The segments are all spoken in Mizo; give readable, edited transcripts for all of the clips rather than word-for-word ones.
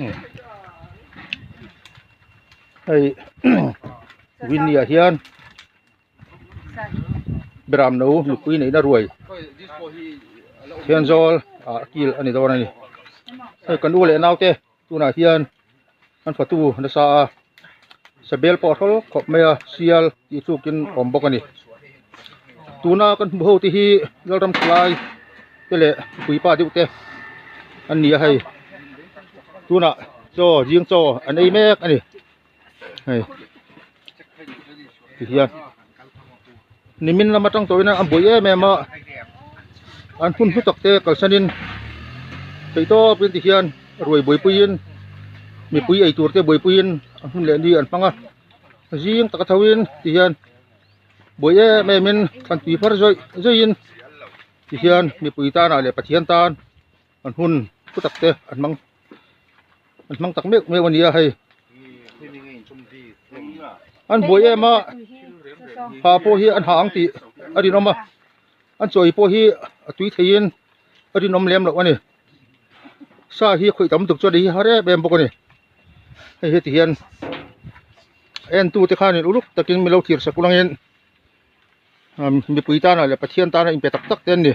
Hei Winnie ah hian beram no mipui neihna ruai Thianzawl ah kil a ni dawn a ni. Hei kan u leh naute tunah hian an fatu nasa a sabel pawh a hrawl khawp mai a sial tih tlukin a awm bawk a ni. Tuna kan hmuh ho te hi Lalram thalai te leh puipa deuh te an ni a hei tunah chaw zing chaw an ei mek a ni hei tihian nimin lam atang tawhin a buai em em a an hun hlu tak te kalsanin theihtawpin tihian ruai buaipuiin mipui eitur te buaipuiin a hun leh ni an hmang a zing taka thoin tihian. Buai em em in thlan tui far zawih zawih in tihian mipui tanah leh Pathian tan an hun thu tak te an hmang an hmang tak meuh meuh a ni a hei an buai em a ha pawh hi an ha ang tih a rinawm a an chaw ei pawh hi a tui thei in a rinawm lem loh a ni sa hi khawih tam tuk chuan ei hi har em em bawk a ni hei heti hian. En tute khanin uluk takin min lo thlir sak ulangin mipui tana leh Pathian tana inpe tak tak te an ni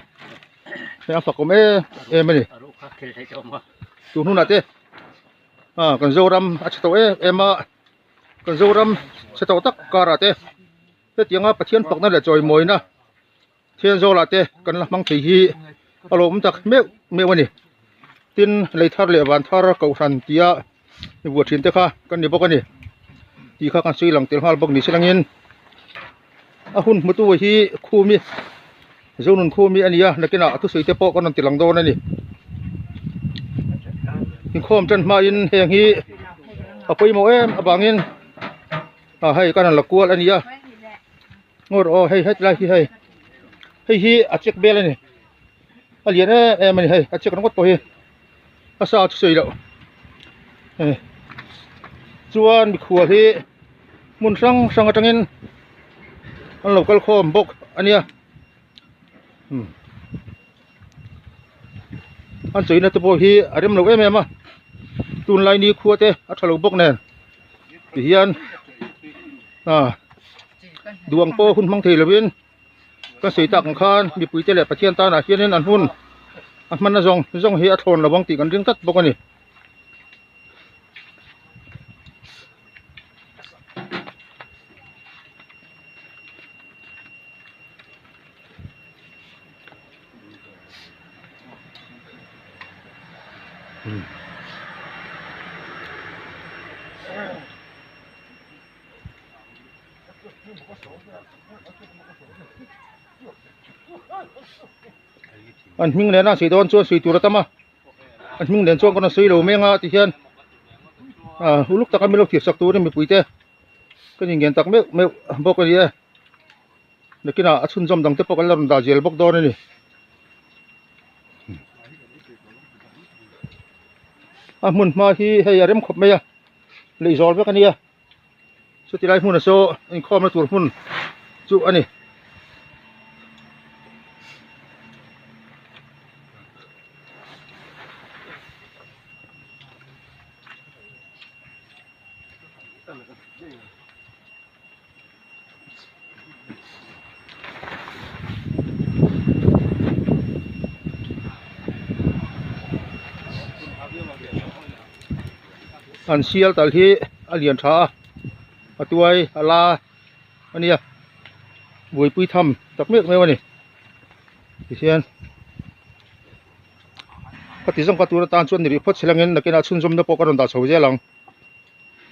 hei a fakawm em em a ni tun hunah te ah kan Zoram a chhe tawh em em a kan Zoram chhe tawh tak karah te hetianga Pathian fakna leh chawimawina Thianzawlah te kan la hmang thei hi a lawm tak meuh meuh a ni. Tin, lei thar leh van thar kohhran tia i vuah thin te kha kan ni bawk a ni tih kha kan sawi lang tel nghal bawk ni se langin a hun hmutu hi Khumi Zonun Khumi a ni a, nakinah a thusawi te pawh kan rawn ti lang dawn a ni. Inkhawm tan hmain heng hi a pawimawh em avangin ah hei kan rawn la kual a ni a. Ngawr aw hei het lai hi hei hei hi a check bel a ni a lian em em a ni hei a check ringawt pawh hi a sa chu sawi loh hei chuan mikhual hi hmun hrang hrang atangin an lo kal khawm bawk a nia umm an chawina te pawh hi a rem lo em em a tunlai ni khua te a tha lo bawk nen tihian ah. Duang pawh hun hmang thei lovin ka sawi tak ang khan mipuite leh Pathian tanah hianin an hun a hmanna zawng zawng hi a thlawn lo ang tih kan ring tlat bawk a ni. An hming nen a sawi dawn chuan sawi tur a tam a an hming nen chuan kan rawn sawi lo meng a tihian ah uluk taka min lo thlir sak turin mipui te ka ni ngen tak meuh meuh bawk a ni e nakinah a chhunzawm dang te pawh kan la rawn dah zel bawk dawn a ni. A hmun hma hi hei a rem khawp mai a lei zawl vek a nia. Chuti lai hmunah saw inkhawmna tur hmun chu a ni. An sial tal hi a lian tha a a tuai a la a nia buaipui tham tak mek mek a ni tihian ka ti zawng ka tur atan chuan ni rih phawt si langin nakinah chhunzawmna pawh ka rawn dah chho zel ang.